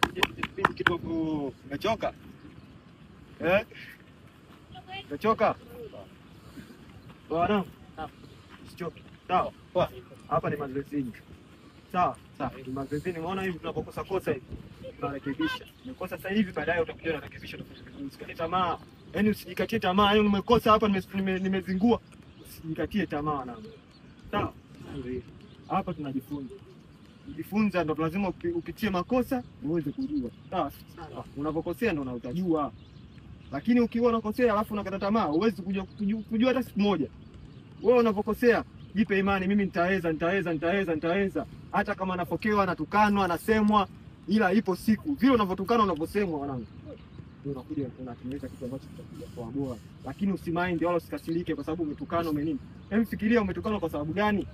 Tuje kidogo. Umechoka? Eh? Umechoka? Bwana. Usichoke. Sawa. Poa. Hapa ni mazoezini. Sawa, sawa. Ni mazoezini. Unaona hivi tunapokosa kosa hivi. Tunarekebisha. Umekosa sasa hivi, baadaye utakuja unarekebisha, utafanya vizuri. Usikate tamaa. Yaani usijikatie tamaa. Yaani umekosa hapa, nimezingua. Usijikatie tamaa na. Sawa. Hapa tunajifunza. Kujifunza ndo lazima upitie makosa uweze kujua. Sawa. Unapokosea ndo utajua. Lakini ukiwa unakosea alafu unakata tamaa, huwezi kujua hata siku moja. Wewe unapokosea, jipe imani, mimi nitaweza, nitaweza, nitaweza, nitaweza. Hata kama napokewa, natukanwa, nasemwa, ila ipo siku. Vile unavyotukana, unavyosemwa wanangu, ndio unakuja unatengeneza kitu ambacho kitakuja kwa bora. Lakini usimind wala usikasirike kwa sababu umetukanwa, umenini. Hebu fikiria umetukanwa kwa sababu gani?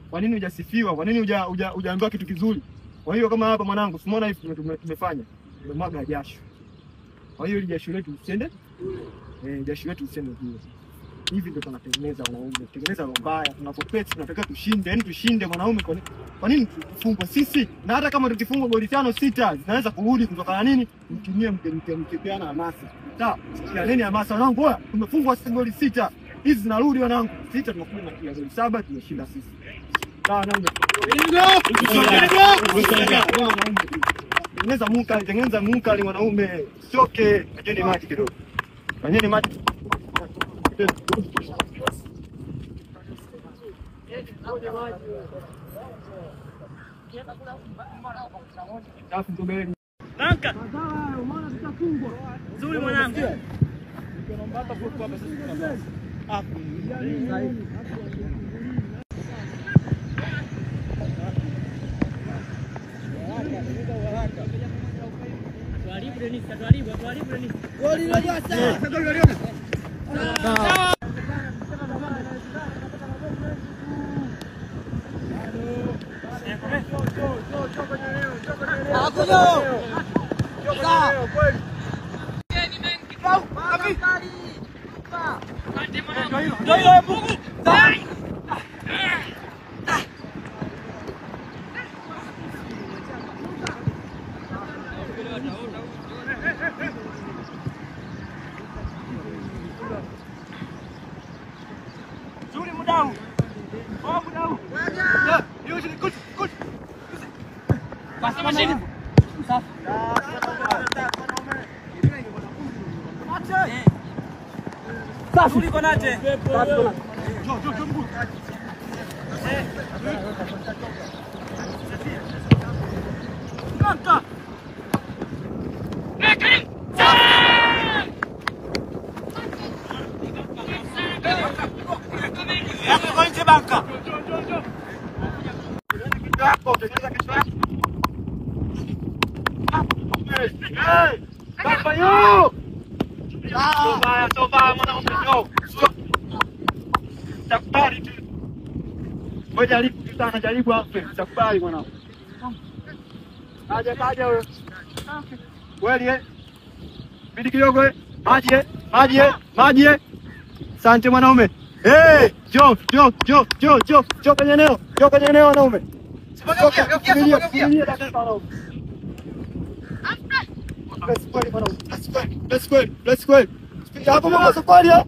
Kwa nini hujasifiwa? Kwa nini hujaambiwa kitu kizuri? Kwa hiyo kama hapa mwanangu, umeona hivi tumefanya. Tumemwaga jasho. Kwa hiyo ile jasho letu usiende. Jasho letu usiende bure. Hivi ndio tunatengeneza wanaume, tengeneza roho mbaya. Tunapopeti tunataka tushinde, yani tushinde mwanaume. Kwa nini tufungwe sisi? Na hata kama tukifungwa goli 5 6 zinaweza kurudi kutokana na nini? Mtumie mkipeana hamasa. Sawa? Ya nini hamasa wanangu? Bora tumefungwa sisi goli 6. Hizi zinarudi wanangu. 6 tunakuja na goli 7 tumeshinda sisi. Sawa wanangu. Tengeneza munkari, tengeneza munkari mwanaume. Usichoke. Fanyeni maji kidogo. Fanyeni maji. Banka. Nzuri mwanangu. Jaribu hapo, utakubali mwanangu. Aje kaja wewe. Kweli eh? Bidi kidogo eh? Maji eh? Maji eh? Maji eh? Asante mwanaume. Eh, jo jo jo jo jo jo kwenye eneo. Jo kwenye eneo wanaume. Let's go mwanaume. Let's go. Let's go. Let's go. Hapo mwana safari eh?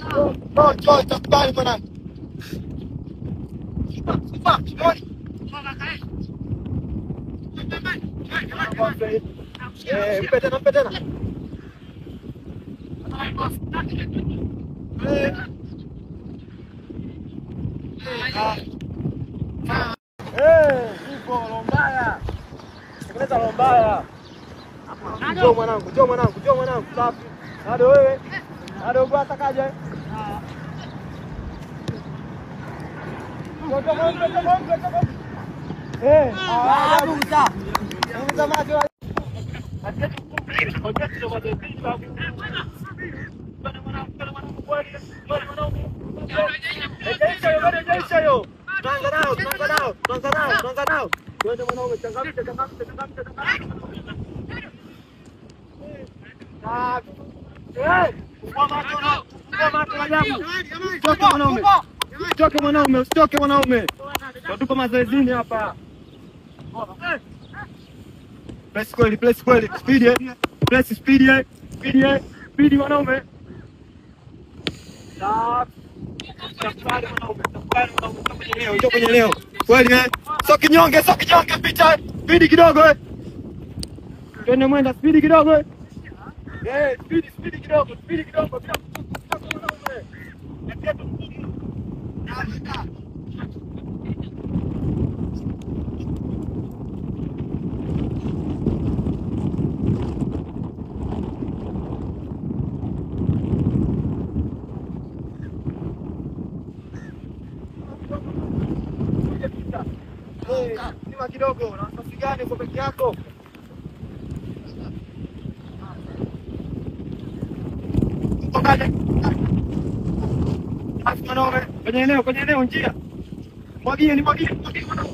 Jo jo utakubali mwanangu. Mpe tena. Ipo Lombaya. Tengeneza Lombaya. Njoo mwanangu, njoo mwanangu, njoo mwanangu. Safi. Bado wewe. Bado bwana kaja. Usitoke mwanaume, usitoke mwanaume. Tuko mazoezini hapa. Press kweli, press kweli. Speed eh. Press speed eh. Speed eh. Speed mwanaume. Safi. Takubali mwanaume, takubali mwanaume, kwenye leo, njoo kwenye leo. Kweli eh. Sio kinyonge, sio kinyonge picha. Speed kidogo eh. Twende mwenda speed kidogo eh. Eh, speed speed kidogo, speed kidogo bila kuchoka mwanaume. Natia tu mgumu. Sima kidogo, na nafasi gani uko peke yako? Mwanaume, kwenye eneo njia. Mwagie, ni mwagie, mwagie mwanaume.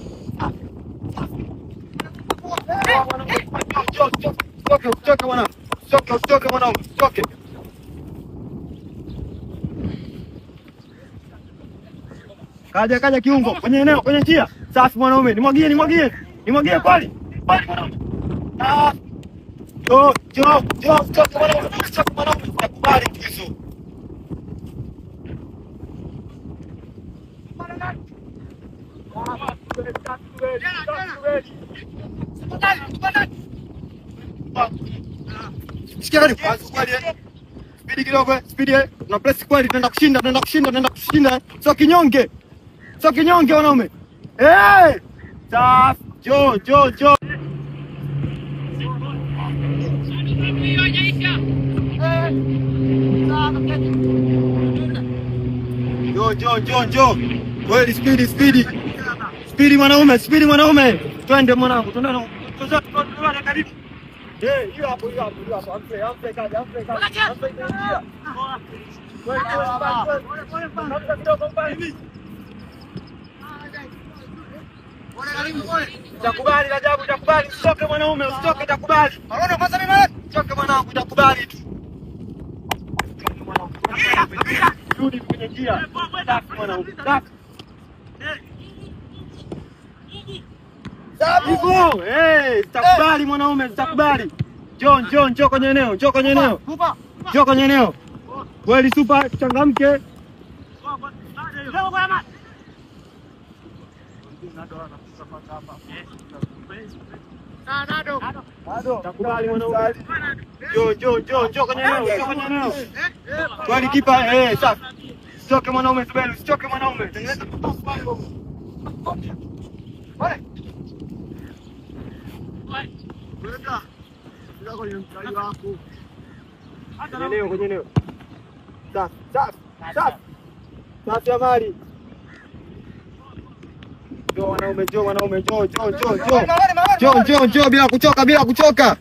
Usichoke mwanaume. Usichoke mwanaume, usichoke. Kaja kaja kiungo kwenye eneo, kwenye njia. Safi mwanaume, nimwagie, nimwagie. Nimwagie kweli. Kweli mwanaume. Ah. Jo, jo, jo, usichoke mwanaume, usichoke mwanaume, utakubali kisu. Speed kidogo, speed eh. Tuna press kweli, tunaenda kushinda, tunaenda kushinda, tunaenda kushinda. Sio kinyonge. Sio kinyonge wanaume. Eh! Safi. Jo, jo, jo. Jo, jo, jo, jo. Kweli speed, speed. Speed mwanaume, speed mwanaume. Twende mwanangu, twende. Twende karibu. Eh, hiyo hapo, hiyo hapo, hiyo hapo. Ampe, ampe kaja, ampe kaja. Ampe njia. Kweli, kweli, kidogo mbali. Utakubali Rajabu, utakubali. Usitoke mwanaume, usitoke, utakubali. Usitoke mwanangu, utakubali tu. Rudi kwenye njia. Safi mwanaume. Safi. Hivyo, eh, utakubali mwanaume, utakubali. Njoo, njoo, njoo kwenye eneo, njoo kwenye eneo. Njoo kwenye eneo. Kweli super, changamke. Takubali mwanaume. Njoo, njoo, njoo, njoo kwenye eneo, njoo kwenye eneo. Kweli kipa, eh, safi. Usitoke mwanaume, Zuberi, usitoke mwanaume. Tengeneza kwenye eneo, kwenye eneo. Safi, safi, safi. Safi ya mali. Njoo wanaume, njoo wanaume, njoo, njoo, njoo, njoo. Njoo, njoo, njoo bila kuchoka, bila kuchoka.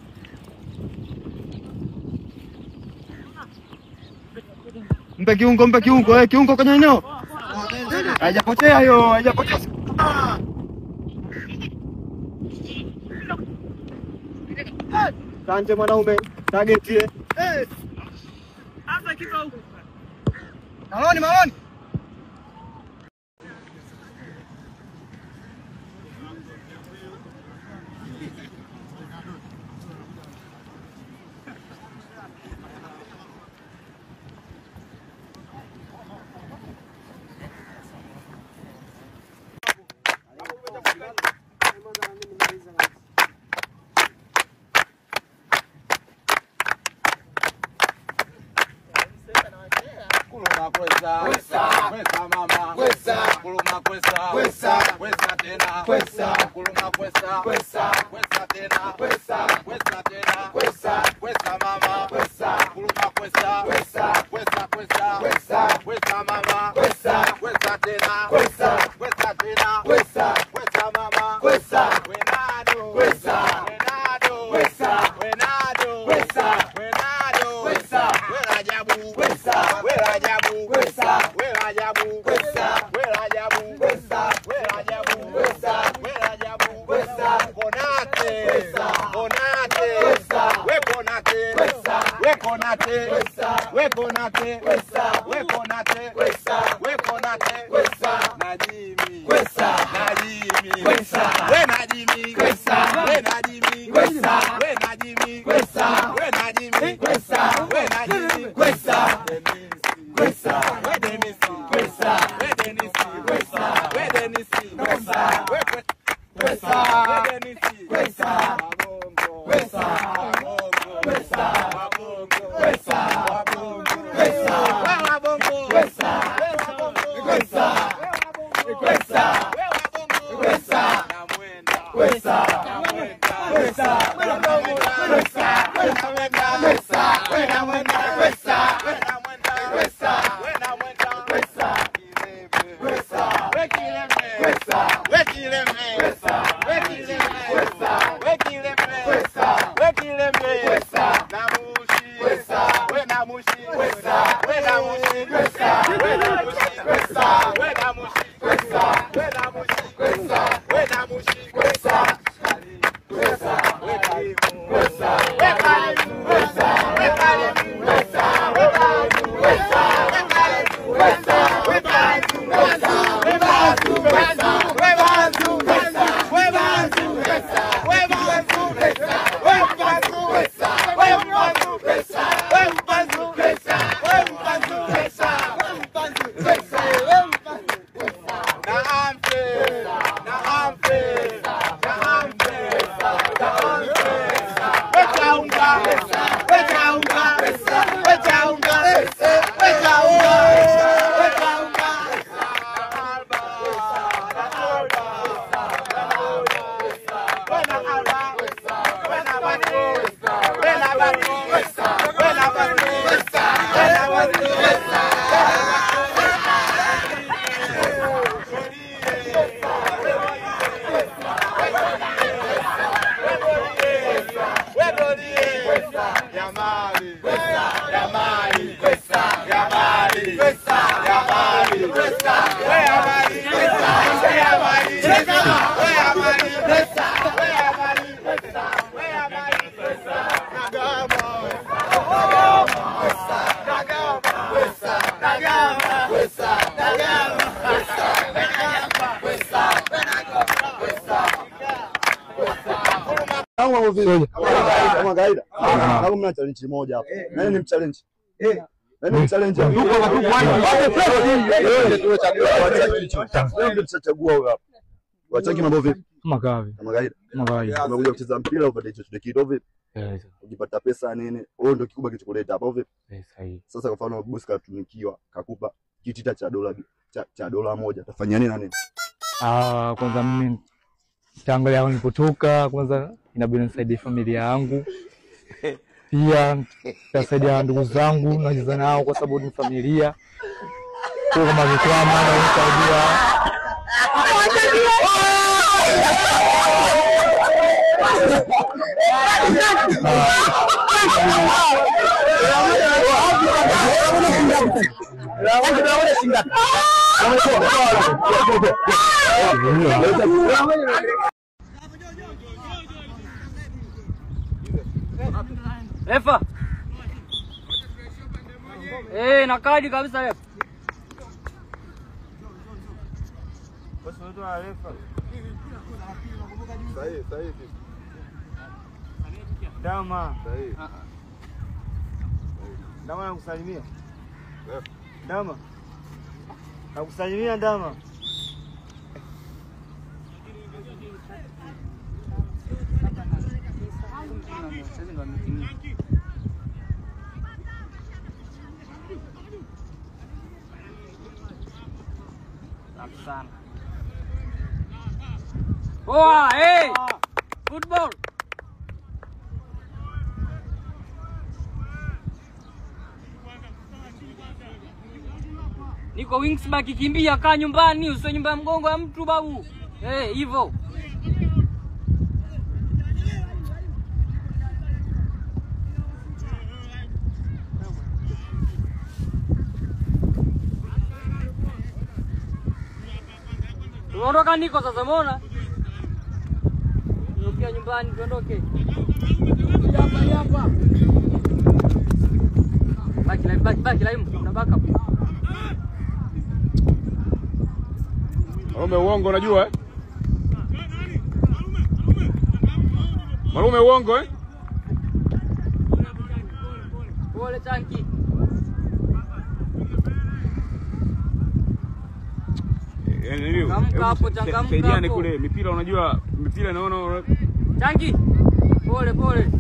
Mpe kiungo, mpe kiungo, eh, kiungo kwenye eneo. Haijapotea hiyo, haijapotea. Sante mwanaume, target eh. Hasa kipa huko. Maloni, Maloni. Kwesa, kwesa mama, kwesa, kuluma kwesa, kwesa, kwesa tena, kwesa, kuluma kwesa, kwesa, kwesa tena, kwesa, kwesa tena, kwesa, kwesa mama, kwesa, kuluma kwesa, kwesa, kwesa kwesa, kwesa, kwesa mama, kwesa, kwesa tena, kwesa, kwesa tena, kwesa, kwesa mama, kwesa, wenado, kwesa, wenado, kwesa, wenado, kwesa, wenado, kwesa, we Rajabu, kwesa, we Rajabu, kwesa, we Rajabu, kwesa, we Rajabu, kwesa, we Rajabu, kwesa, we Rajabu, kwesa, Konate, kwesa, Konate, kwesa, we Konate, kwesa, we Konate, kwesa, we Konate, kwesa, we Konate, kwesa, we Konate, kwesa, Najimi, kwesa, Najimi, kwesa, we Najimi, kwesa, we Najimi, kwesa, Kama kawaida. Kama mna challenge moja hapo. Nani ni mchallenge? Nani mchallenge? Tuchagua huyo hapo. Wachaki mambo vipi? Kama kawaida. Kama kawaida. Kama kawaida. Unakuja kucheza mpira upate hicho kitu vipi? Ukipata pesa nini? Wewe ndio kikubwa kilichokuleta hapo vipi? Sahihi. Sasa kwa mfano boss katumikiwa kakupa kitita cha dola cha dola moja utafanya nini na nini? Kwanza mimi tangu nilipotoka kwanza inabidi nisaidie familia yangu. Pia nitasaidia ndugu zangu nacheza nao kwa sababu ni familia. Kwa kama nikwama na nisaidia. Refa. Na kadi kabisa refa. Sahihi. Dama. Dama nakusalimia. Dama. Nakusalimia Dama. Sana. Poa, hey! Football. Niko wings back kimbia, kaa nyumbani, usiwe nyumba ya mgongo ya mtu babu. Hivyo. Tuondoka Niko sasa umeona? Tuondoke nyumbani tuondoke. Hapa. Baki line, kuna backup. Malume uongo unajua eh? Malume uongo eh? Pole tanki. Changamka hapo, changamka. Saidiane kule mipira unajua mipira naona Tanki. Pole pole.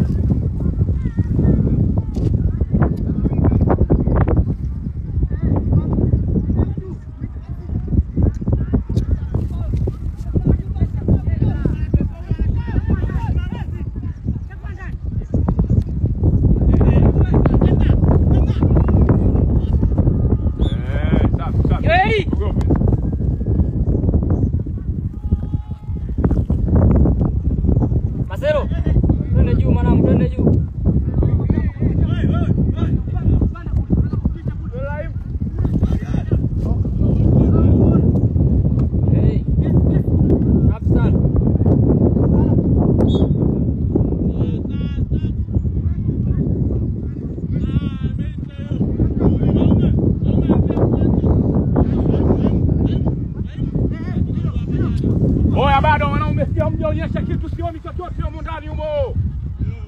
Hamjaonyesha kitu, sioni chochote humo ndani humo.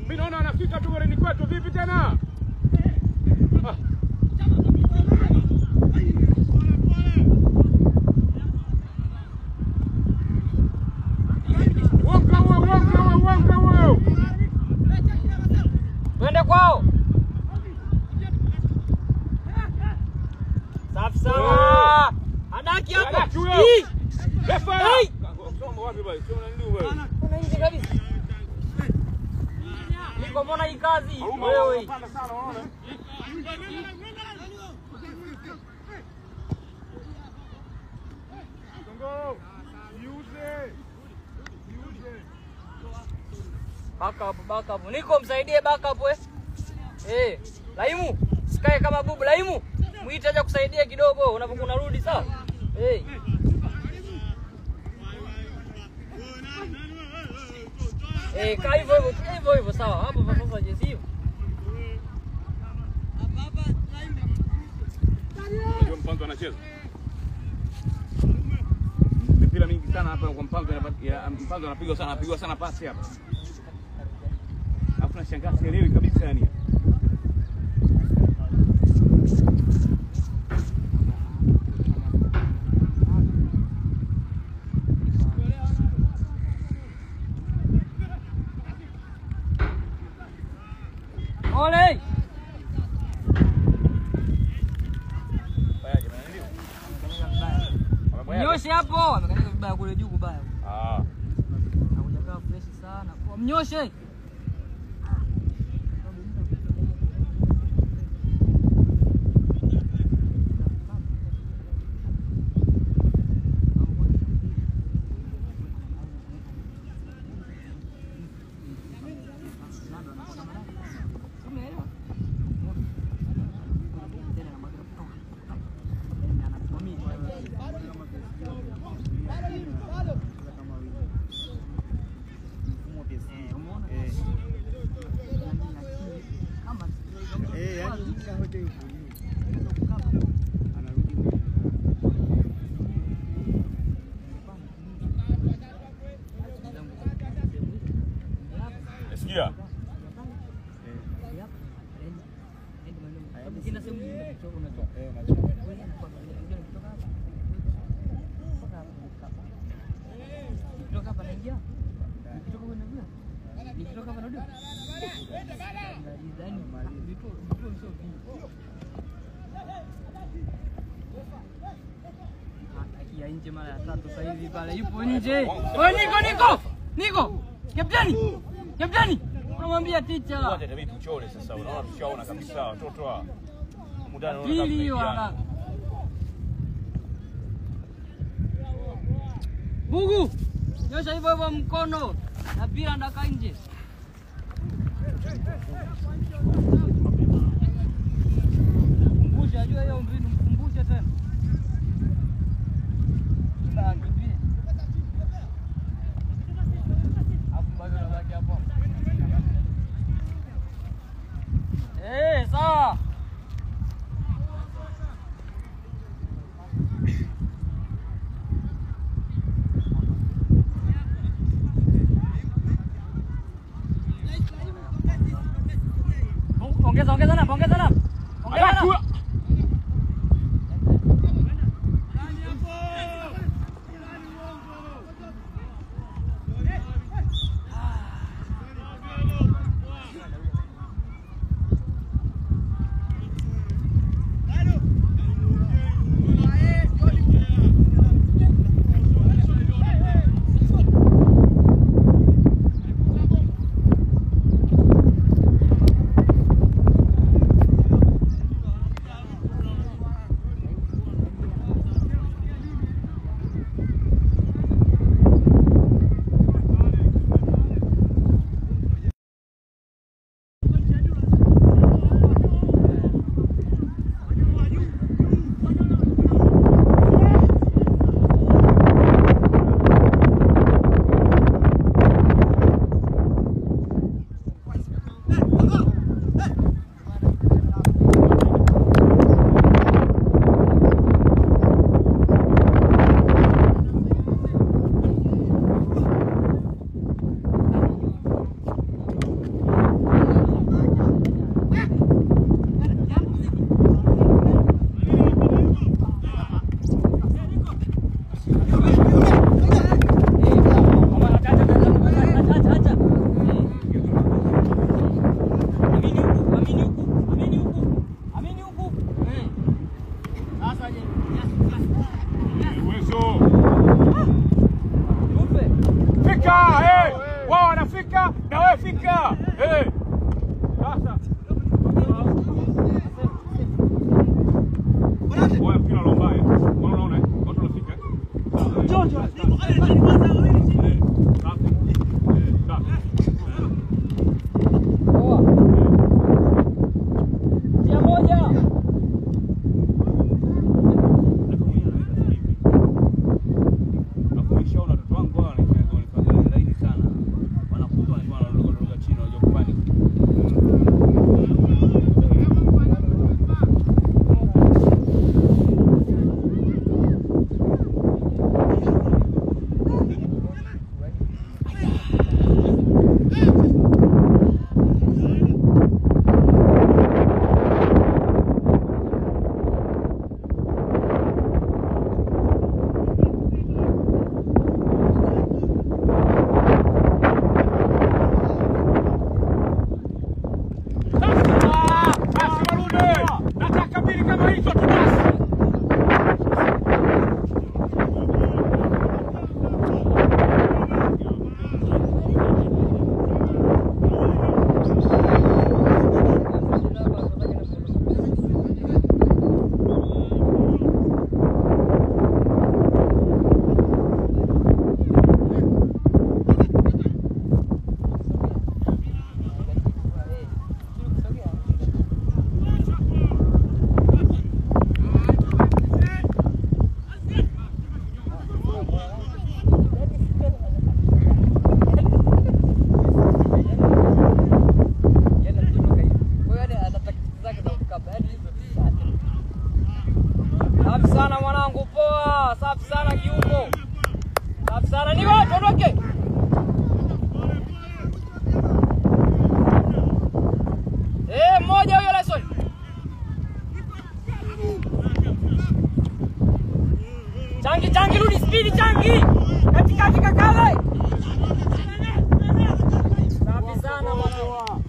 Mimi naona anafika tu golini kwetu, vipi tena? Wonka huo, wonka huo, wonka huo. Twende kwao. Safi sana. Adaki hapo. Adaki huyo. Ii! Refa. Hey! Soma wapi bwana? Sio nani wewe? Kuna nje kabisa. Niko mbona hii kazi Haruma wewe. unapanda sana unaona? Songo. Jiuze. Jiuze. Back up, back up. Niko msaidie back up we. Eh, Laimu, sikae kama bubu Laimu. Muite aje kusaidia kidogo unapokuwa unarudi sawa? Eh. Eh, kaa hivyo hivyo, kaa hivyo hivyo sawa. Hapo hapo sasa jezi hivyo. Unajua Mpanzo anacheza. Mipira mingi sana hapa kwa Mpanzo Mpanzo anapigwa sana pasi hapa. Alafu nashangaa sielewi kabisa yani. Ole! Mnyoshe hapo, amekanyaga vibaya kule juu kubaya. Ah. Hakujakaa fresh sana. Kwa mnyoshe. Sikia. Ya nje mara ya tatu sasa hivi pale yupo nje. Wewe Niko Niko. Niko. Kapteni. Kapteni. Unamwambia teacher. Wote itabidi tuchore sasa, unaona tushaona kabisa watoto wa muda unaona Pili hiyo kama haraka. Bugu. Nyosha hivyo hivyo mkono. Na pira ndaka nje. Kumbusha ajua hiyo mbinu, mkumbushe tena. Kila akimbie. Hapo bado nabaki hapo. Eh, sawa. Ongeza, ongeza namba, ongeza namba. Ongeza namba. Uwezo. Fika, eh! Wao wanafika na wewe fika. Eh. Sasa. Wewe mpira lomba eh. Unaona eh? Watu wanafika. Jojo. Poa. Tia moja. Nishaona watoto wangu hao wanafanya laini sana. Wanakuta wanadondoka chini wanajua kufanya. Basi Marude, nataka mbili kama hizo tu basi. Safi sana mwanangu, poa. Safi sana kiungo. Safi sana ni wewe, tuondoke. Eh, mmoja huyo Lesson. Changi changi, rudi speed changi. Katikati kakale. Safi sana mwanangu.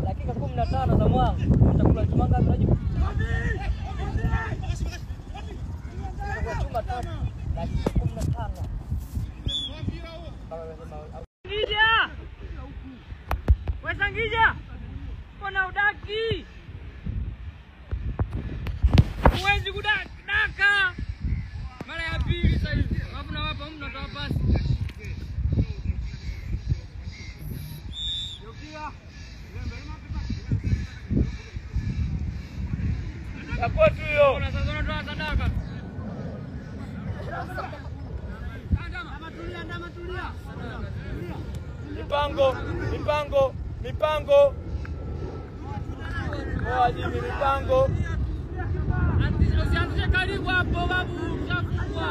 Dakika 15 za mwanzo utakula chuma ngapi unajua? Chuma tatu. Dakika 15. Ngija! Wewe Ngija! Mbona udaki? Huwezi kudaka. Mara ya pili sasa hivi. Alafu nawapa mtu natoa pasi. Ya kwetu hiyo. Sasa unatoa sadaka. Mipango, mipango, mipango. Poa Jimmy, mipango. Usianzishe karibu hapo babu, ushafungwa.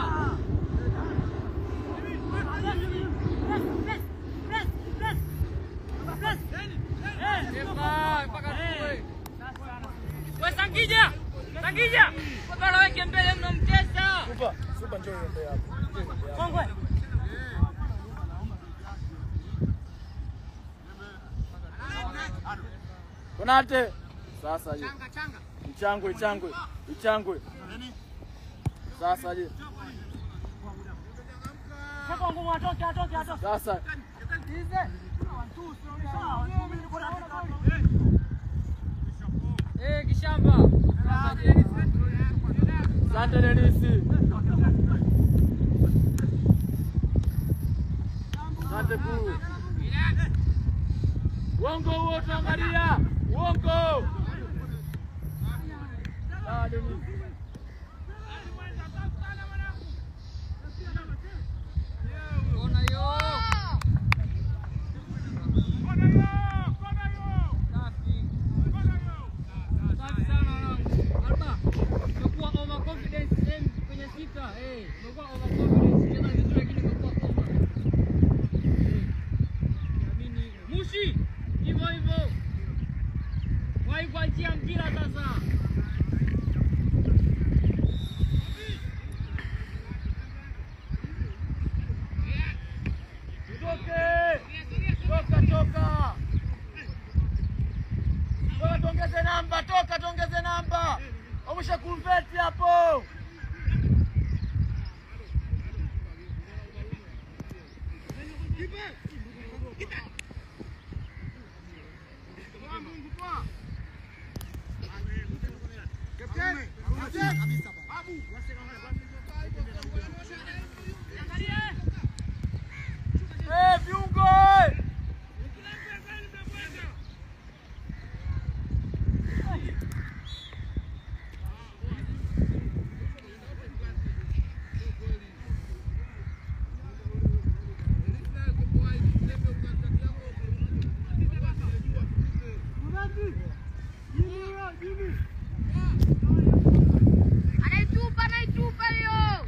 Wewe Sangija! Sangija! Baba weke mbele mnamtesa. Supa, supa njoo uombe hapo. Kongwe. Konate. Sasa je. Ichangwe, ichangwe, ichangwe. Sasa je. Sasa. Eh, kishamba. Asante Denisi. Asante Puru. Uongo huo tuangalia. Uongo. Sawa Denisi. Ona hiyo. Safi sana wanangu. Alba, umekuwa overconfidence sehemu kwenye sita. Umekuwa overconfidence. Cheza vizuri lakini umekuwa over. Naamini Mushi, hivyo hivyo. Wahi kuachia mpira sasa. Toke! Toka toka. Toka tuongeze namba, toka tuongeze namba. Umesha convert hapo. Eh, viungo! Anaitupa, anaitupa hiyo.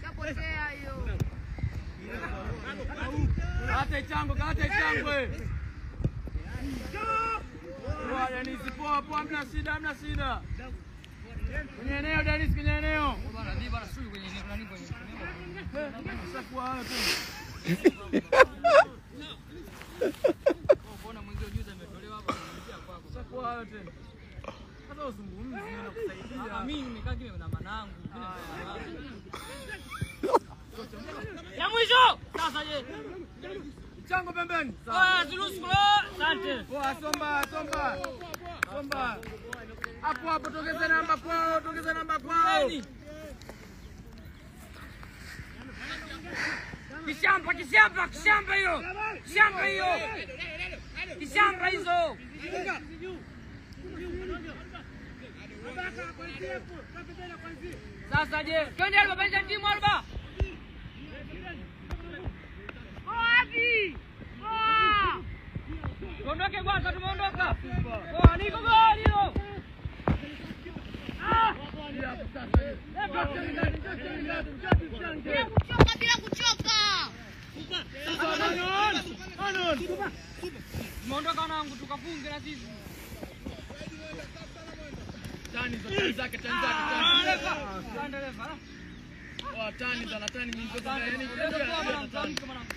Shapotea hiyo. Kata ichango, kata ichangwe. Poa Dennis, poa poa, hamna shida, hamna shida. Kwenye eneo Dennis, kwenye eneo. Bwana, mimi bwana shughuli kwenye eneo nani kwenye. Ushakuwa wewe tu. Kuona mwenzio juzi ametolewa hapa anakuja kwako. Ushakuwa wewe tena. Hata uzungumzi mimi nakusaidia. Mimi nimekaa kimya na manangu. Mimi na ya mwisho. Sasa je? Chango pembeni. Ah, ziruhusu. Asante. Poa, somba, somba. Somba. Hapo hapo tongeza namba kwao, tongeza namba kwao. Kishamba, kishamba, kishamba hiyo. Kishamba hiyo. Kishamba hizo. Sasa je, twende Alba, badilisha timu Alba. Poa, poa. Tuondoke kwanza, tumeondoka. Poa, niko goli hilo. Ah! Bila kuchoka, bila kuchoka. Tumeondoka nangu tukafunge na sisi. Tani za tani zake, tani zake, tani. Asante refa. Poa, tani za na tani nyingi za yani. Poa mwanangu, tamka mwanangu.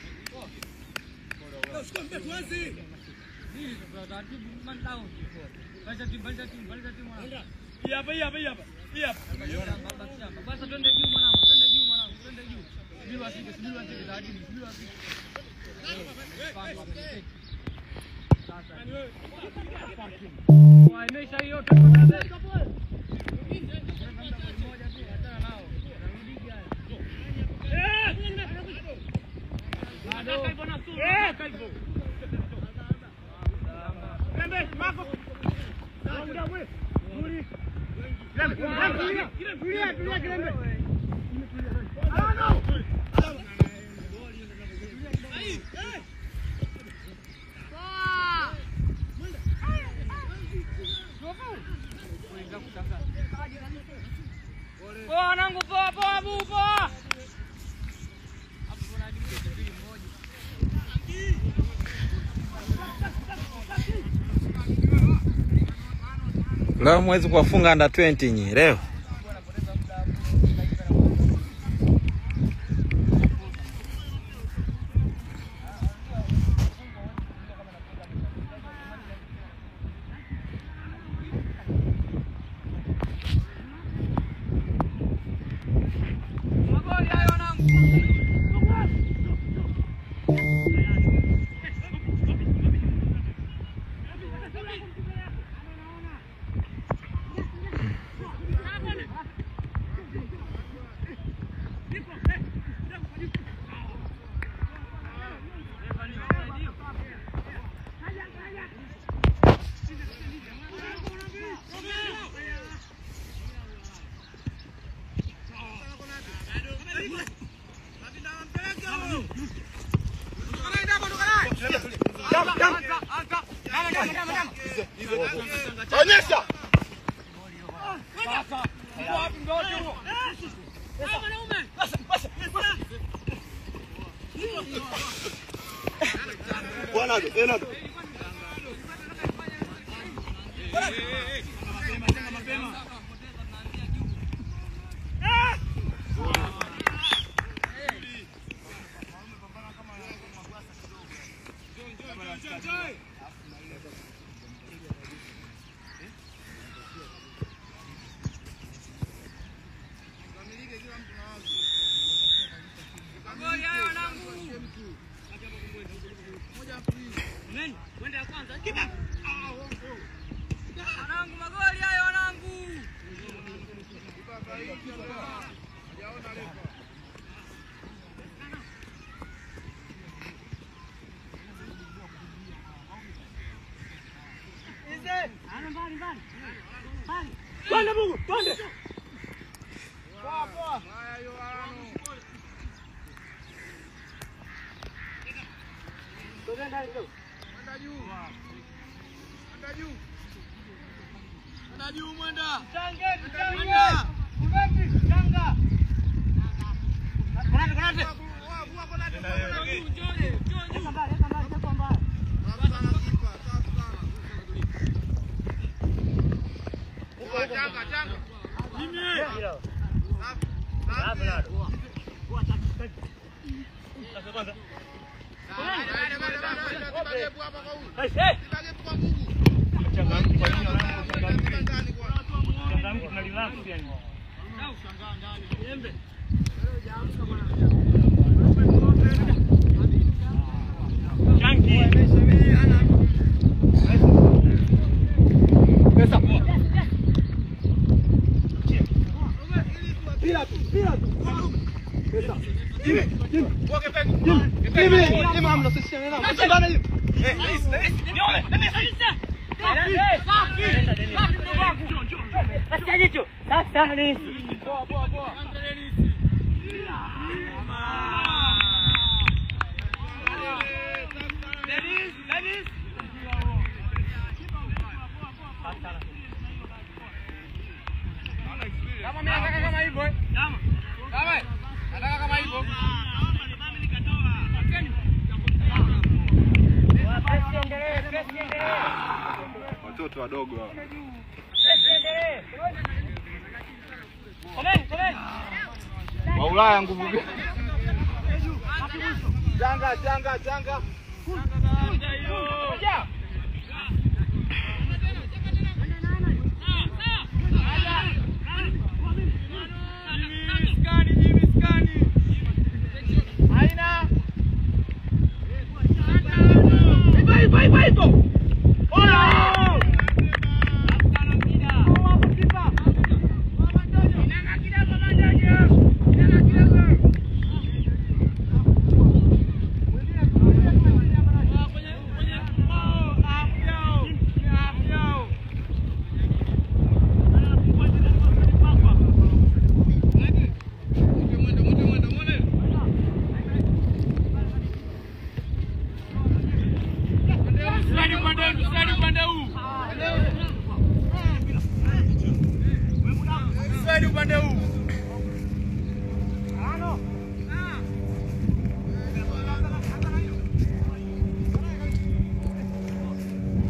Hii hapa, hii hapa, hii hapa. Hii hapa. Basi twende juu mwanangu, twende juu mwanangu, twende juu. Subiri wasike, subiri wasike, taratibu, subiri wasike. Sasa. Kwa imeisha hiyo tuko moja tu, achana nao. Narudiki haya. Bado. Poa. Poa wanangu, poa poa bu poa. Hapo kuna hadi mbili moja. Leo mwezi kuwafunga under 20 nyi leo. Magoli hayo wanangu. Nado, Nado. Wanangu, magoli hayo wanangu. Twende Mungu, twende. Poa poa. Mwenda juu. Mwenda juu. Mwenda juu mwenda. Change, change. Kubeki, changa. Konate, konate. Njoo, njoo. Changa, changa. Kama mimi nataka kama hivyo eh. Kama nataka kama hivyo. Watoto wadogo hao. Wa Ulaya nguvu gani? Changa, changa, changa.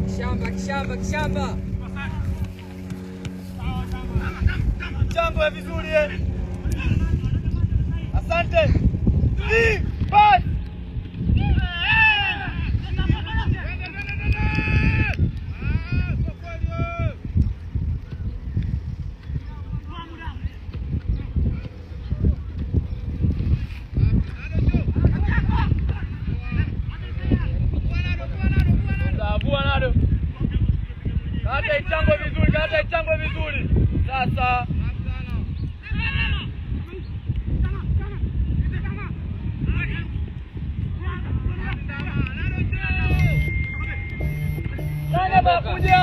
Kishamba, kishamba, kishamba. Mchango vizuri eh. Asante. 3 5. Kata ichango vizuri. Sasa Nani bakuja?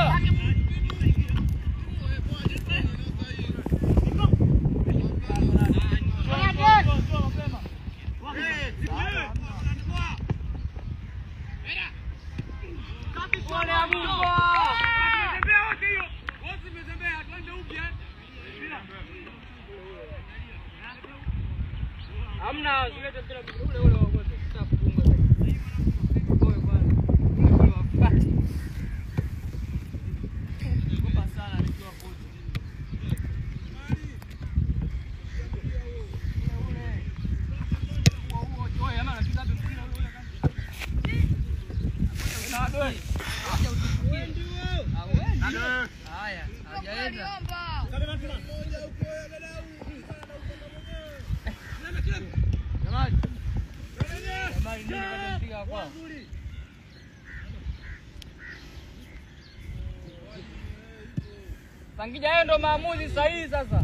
Hamna, zilete mpira ule ule wa wote. Sasa kufunga. Kwa bwana. Acha utufukie. Hauendi. Haya, hajaenda. Jamani. Jamani nini kama mpiga kwao? Sangija, hayo ndo maamuzi sahihi sasa.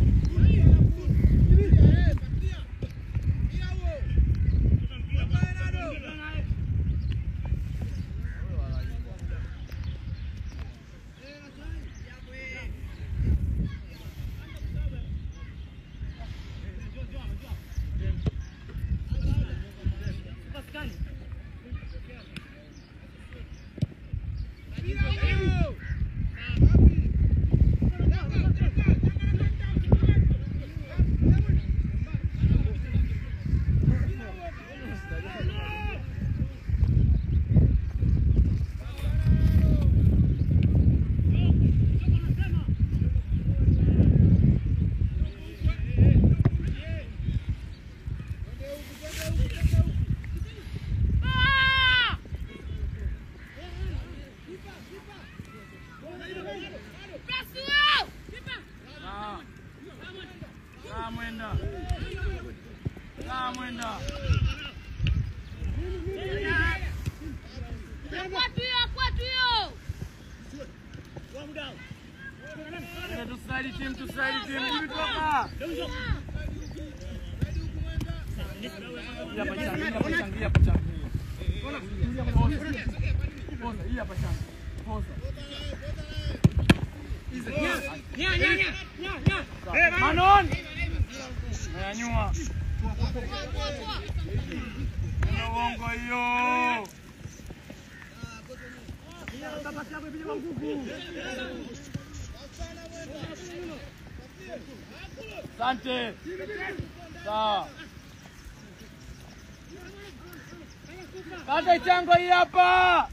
Manon! Nyanyua. Uongo hiyo. Asante. Sawa. Kata chango hii hapa.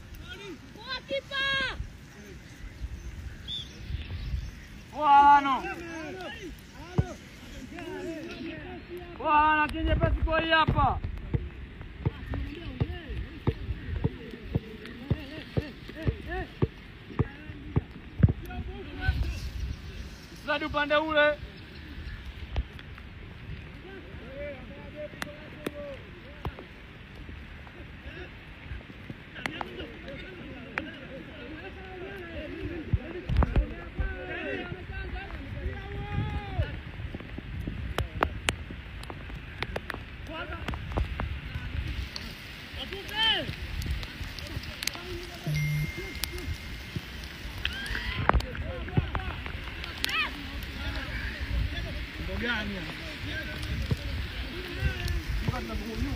Bwana. Bwana kinye pesi kwa hii hapa. Sasa upande ule.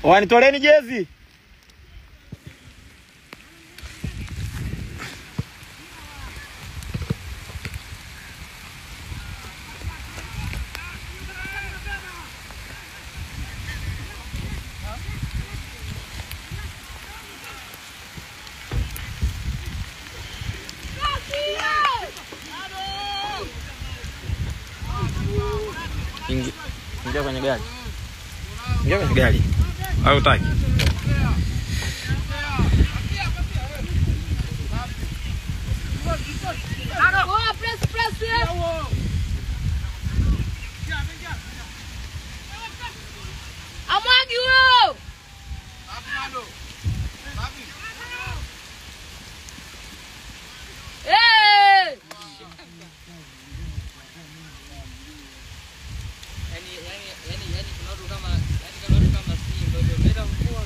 Wanitoleni jezi. Ingia kwenye gari. Ingia kwenye gari. Au utaki? Press, press, press. Amwagi huyo. Eh! Yani kuna watu kama yani kama Simba ndio bila mvua.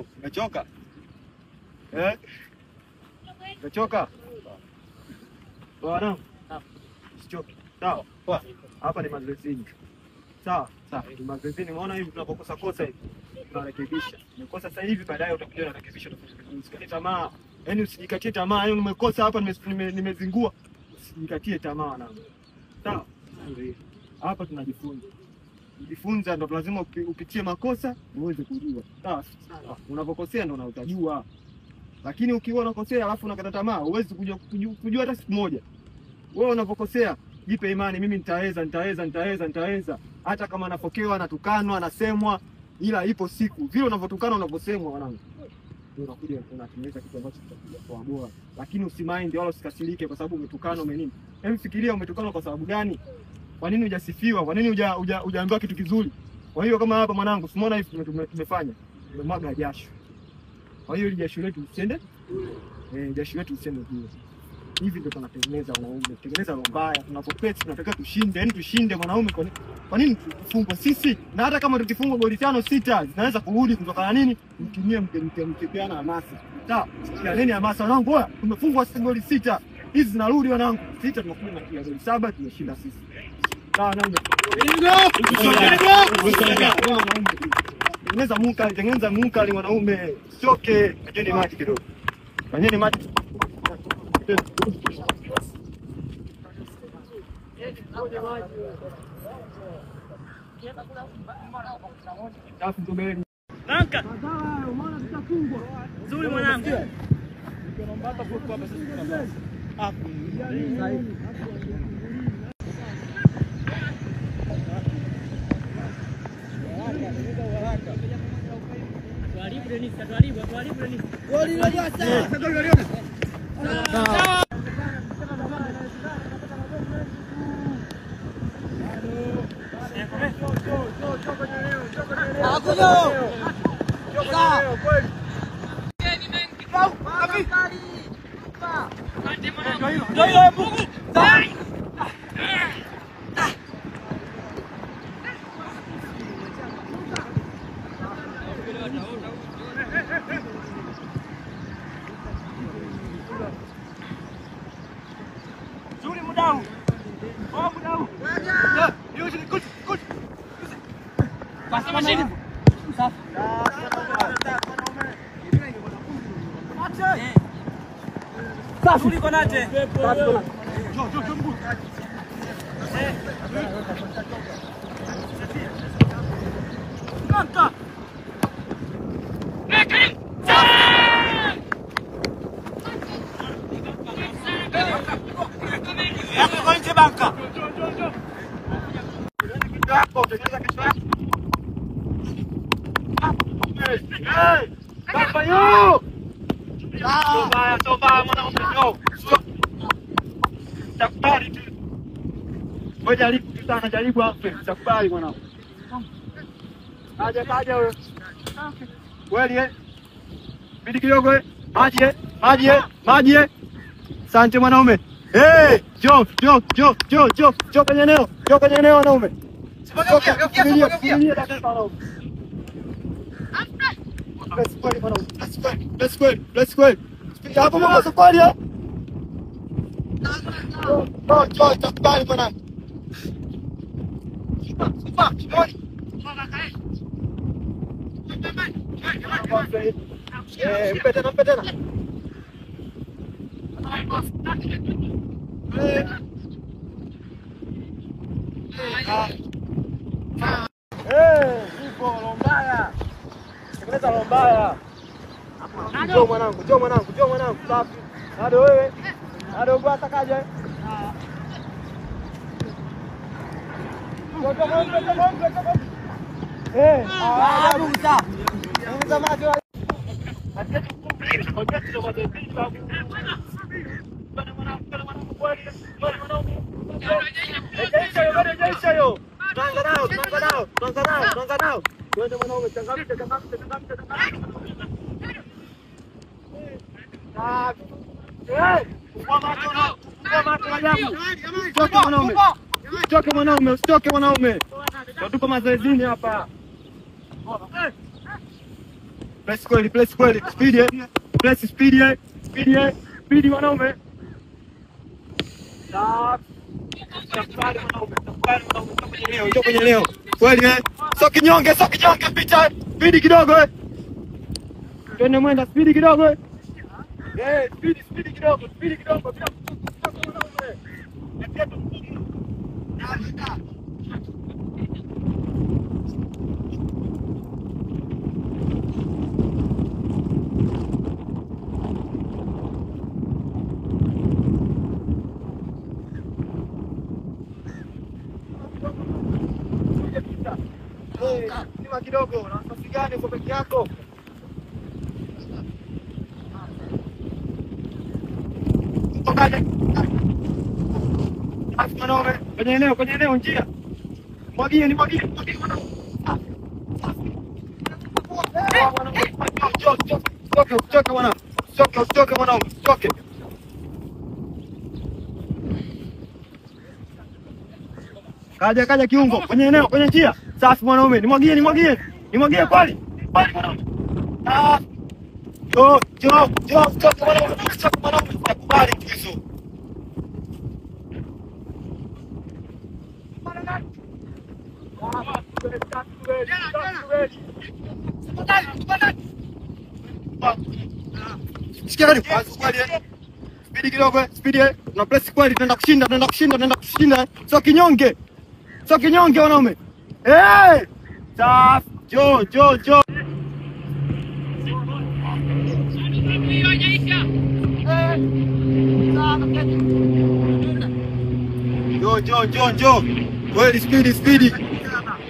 Wanangu, umechoka? Eh? Umechoka? Wanangu, usichoke. Sawa? Hapa ni mazoezini. Sawa? Sawa. Ni mazoezini. Unaona hivi tunapokosa kosa hivi, tunarekebisha. Umekosa sasa hivi, baadaye utakuja unarekebisha, utafanya vizuri. Usikate tamaa. Yaani usijikatie tamaa. Yaani umekosa hapa, nimezingua. Usijikatie tamaa wanangu. Sawa? Hapa tunajifunza. Kujifunza ndo lazima upitie makosa uweze kujua. Sawa? Unapokosea ndo utajua. Lakini ukiwa unakosea alafu unakata tamaa, huwezi kujua hata siku moja. Wewe unapokosea, jipe imani, mimi nitaweza, nitaweza, nitaweza, nitaweza. Hata kama napokewa, natukanwa, nasemwa, ila ipo siku. Vile unavyotukana, unavyosemwa wanangu, ndio unakuja unatengeneza kitu ambacho kitakuja kwa bora. Lakini usimind wala usikasirike kwa sababu umetukanwa, umenini. Hebu fikiria umetukanwa kwa sababu gani? Kwa nini hujasifiwa? Kwa nini hujaambiwa kitu kizuri? Kwa hiyo kama hapa mwanangu, usimuona hivi tumefanya. Tumemwaga jasho. Kwa hiyo ile jasho letu usiende. Jasho letu usiende bure. Hivi ndio tunatengeneza wanaume, tengeneza roho mbaya. Tunapopeti tunataka tushinde, yani tushinde mwanaume. Kwa nini tufungwe sisi? Na hata kama tukifungwa goli 5 6 zinaweza kurudi kutokana na nini? Mtumie mkipeana hamasa. Sawa? Nini hamasa wanangu? Oya, tumefungwa sisi goli 6. Hizi zinarudi wanangu. 6 tunakuja na goli 7 tumeshinda sisi. Sawa wanangu. Tengeneza munkari, tengeneza munkari mwanaume. Usichoke. Fanyeni maji kidogo. Fanyeni maji. Banka. Nzuri mwanangu. Jaribu tu sana, jaribu afe, utakubali mwanangu. Aje kaja huyo. Kweli eh? Bidi kidogo eh? Maji eh? Maji eh? Maji eh? Asante mwanaume. Eh, jo jo jo jo jo jo kwenye eneo. Jo kwenye eneo wanaume. Let's go mwanaume. Let's go. Let's go. Let's go. Hapo mwanzo safari eh? Jo jo takubali mwanangu. Mpe tena, mpe tena. Ipo Lombaya. Tengeneza Lombaya. Njoo mwanangu, njoo mwanangu, njoo mwanangu. Safi. Bado wewe. Bado kwa atakaje? Usitoke mwanaume, usitoke mwanaume. Tuko mazoezini hapa. Press kweli, press kweli. Speed eh. Press speed eh. Speed eh. Speed mwanaume. Safi. Takubali mwanaume, takubali mwanaume, njoo kwenye leo. Kweli eh. Sio kinyonge, sio kinyonge picha. Speed kidogo eh. Twende mwenda speed kidogo eh. Eh, speed speed kidogo, speed kidogo bila kuchoka mwanaume. Natia tu mgumu. Sima kidogo, na nafasi gani uko peke yako? Mwanaume, kwenye eneo njia. Mwagie, ni mwagie, mwagie mwanaume. Usichoke mwanaume. Usichoke mwanaume, usichoke. Kaja kaja kiungo kwenye eneo, kwenye njia. Safi mwanaume, nimwagie, nimwagie. Nimwagie kweli. Kweli mwanaume. Ah. Jo, jo, jo, usichoke mwanaume, usichoke mwanaume, usikubali kitu. Sikia karibu. Speed kidogo, speed eh. Tuna press kweli, tunaenda kushinda, tunaenda kushinda, tunaenda kushinda. Sio kinyonge. Sio kinyonge wanaume. Eh! Safi. Jo, jo, jo. Jo, jo, jo, jo. Kweli speed, speed.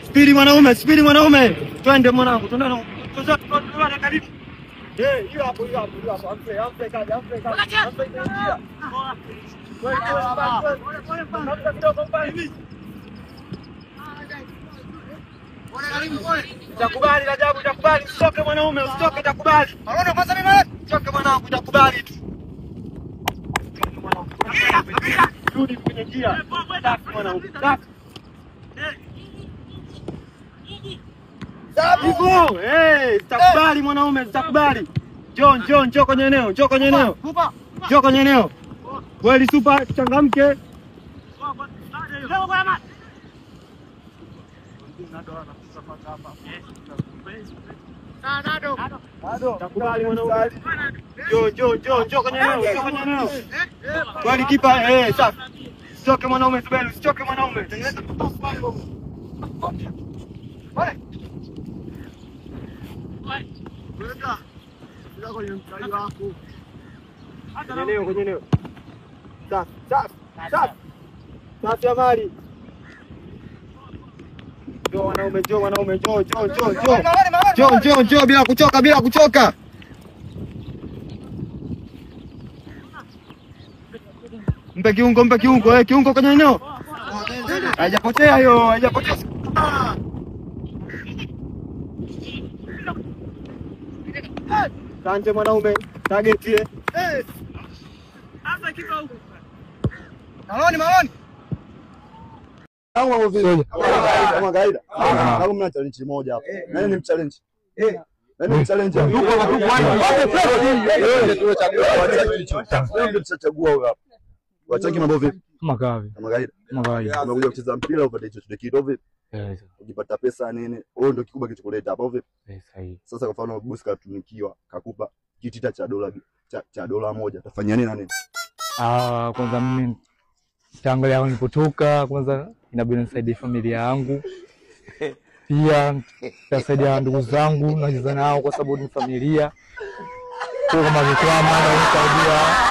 Speed mwanaume, speed mwanaume. Twende mwanangu, twende twende karibu. Eh, hiyo hapo, hiyo hapo, hiyo hapo. Ampe, ampe kaja, ampe kaja. Ampe njia. Kweli, kweli. Utakubali Rajabu, utakubali. Usitoke mwanaume, usitoke, utakubali. Usitoke mwanangu, utakubali tu. Rudi kwenye njia. Safi mwanaume, safi. Hivyo, eh, utakubali mwanaume, utakubali. Njoo, njoo, njoo kwenye eneo, njoo kwenye eneo. Njoo kwenye eneo. Kweli super, changamke. Takubali mwanaume. Njoo, njoo, njoo, njoo kwenye eneo, njoo kwenye eneo. Kweli kipa, eh, safi. Usichoke mwanaume, Zuberi, usichoke mwanaume. Tengeneza kwenye eneo, kwenye eneo. Safi, safi, safi. Safi ya mali. Njoo wanaume, njoo wanaume, njoo, njoo, njoo, njoo. Njoo, njoo, njoo bila kuchoka, bila kuchoka. Mpe kiungo, mpe kiungo, eh, kiungo kwenye eneo. Haijapotea hiyo, haijapotea. Asante mwanaume, target ile. Eh. Hasa kipa huko. Maloni, maloni. Kama vile kama kawaida. Kama mna challenge moja hapa. Nani ni mchallenge? Eh. Nani ni mchallenge? Yuko hapo kwa tuchagua huyo hapa. Wachaki mambo vipi? Kama kawaida. Kama kawaida. Kama kawaida. Umekuja kucheza mpira upate hicho kitu vipi? Eh. Ukipata pesa nini? Wewe ndio kikubwa kilichokuleta hapo vipi? Eh, sahihi. Sasa kwa mfano bosi katunikiwa, kakupa kitita cha dola cha dola moja, utafanya nini na nini? Ah, kwanza mimi nitaangalia nilipotoka, kwanza inabidi nisaidie familia yangu. Pia nitasaidia ndugu zangu nacheza nao kwa sababu ni familia. Kwa kama nikwama na nisaidia.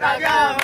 Kagama.